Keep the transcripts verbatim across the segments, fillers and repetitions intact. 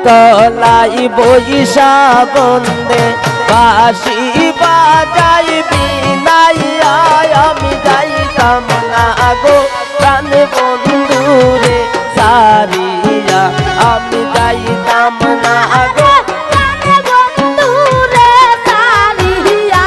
তলায় বইসা বন্দে বাঁশি বাজাইবি নাইয়া, আমি যাইতাম না গো প্রাণ বন্ধুরে সারিয়া, আমি যাইতাম না গো প্রাণ বন্ধুরে সারিয়া।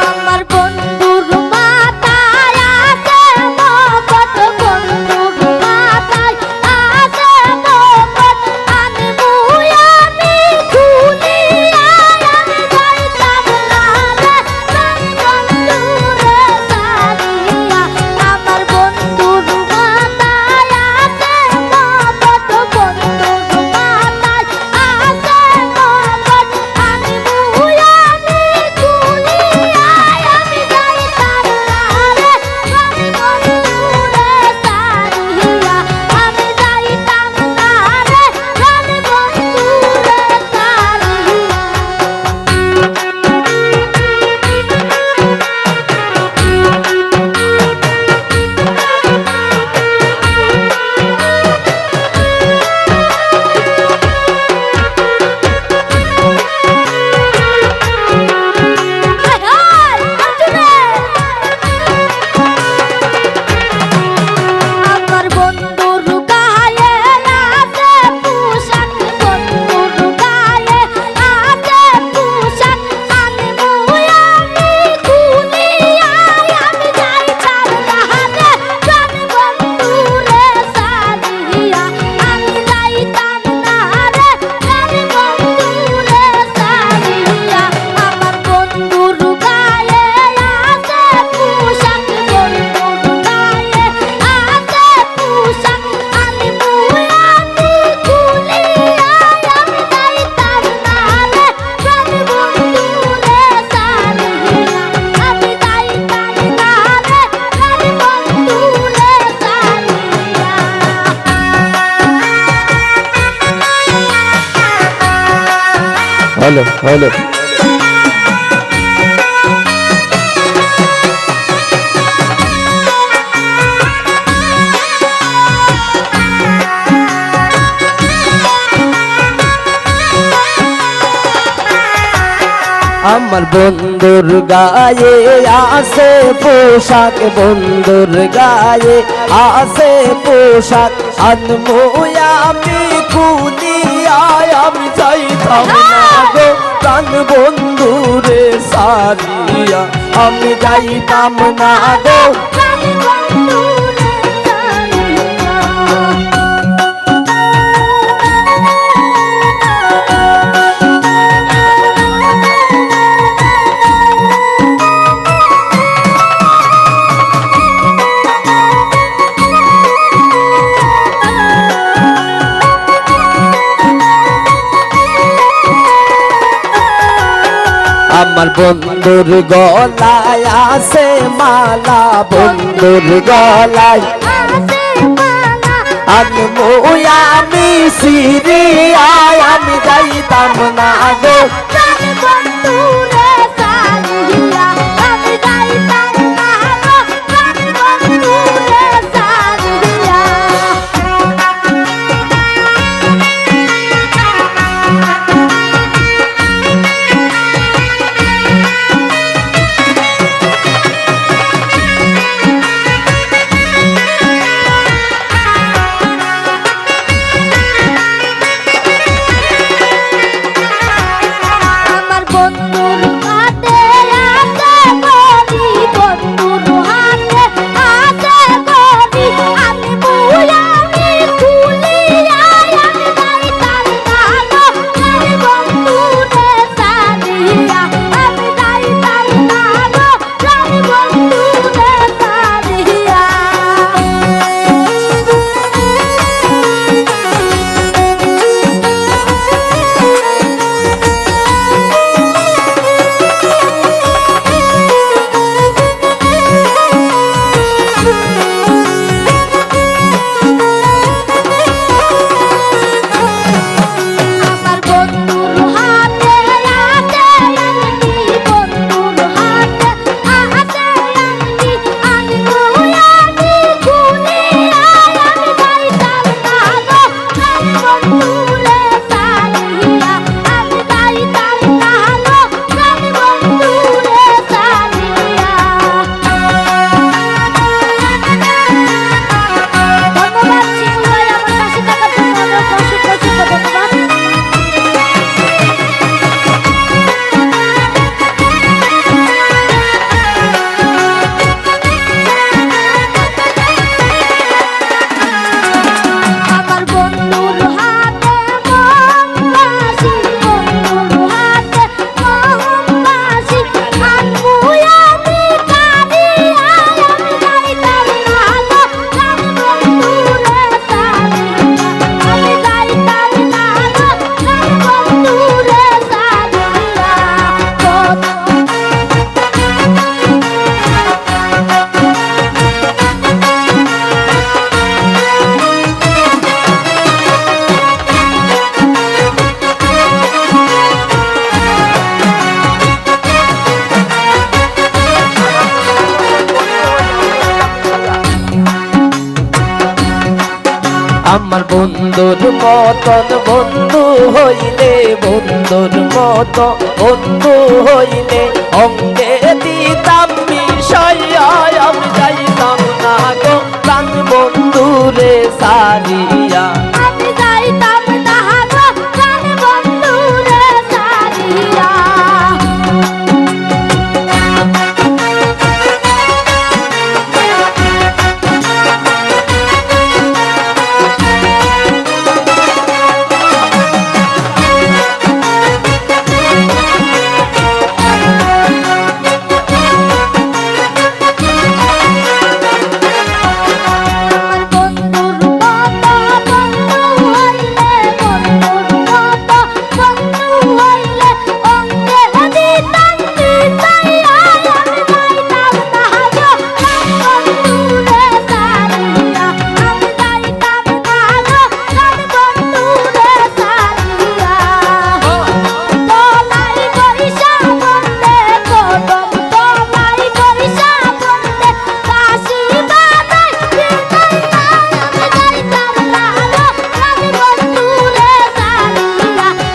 আমার বন্ধুর মাথায় আছে মগজ, বন্ধুর মাথায় আছে মগজ, আনবু আমি খুলিয়া, আমি যাইতাম না রে বন্ধুরে সারিয়া। আমার বন্ধুর মাথায় আছে মগজ, বন্ধুর মাথায় হ্যালো, হ্যালো। আমার বন্ধুর গায়ে আছে পোশাক, বন্ধুর গায়ে আছে পোশাক, আনমু আমি খুলিয়া, আমি যাইতাম না গো প্রাণ বন্ধুরে সারিয়া, আমি যাইতাম না গো। আমার বন্ধুর গলায় আছে মালা, বন্ধুর গলায় আছে মালা। আনমু আমি ছিড়িয়া, আমি যাইতাম না গো। আমার বন্ধুর মতন বন্ধু হইলে, বন্ধুর মতো বন্ধু হইলে, অঙ্গে দিতাম বিষয়, আমি যাইতাম না গো প্রাণ বন্ধুরে সারিয়া। আমি যাইতাম না গো প্রাণ বন্ধুরে সারিয়া।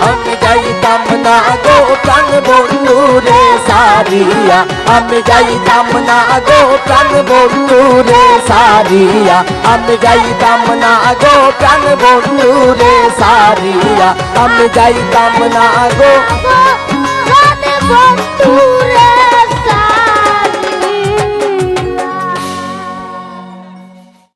আমি যাইতাম না গো প্রাণ বন্ধুরে সারিয়া, আমি যাইতাম না গো প্রাণ বন্ধুরে সারিয়া, আমি যাইতাম না গো প্রাণ বন্ধুরে সারিয়া, আমি যাইতাম না গো প্রাণ বন্ধু।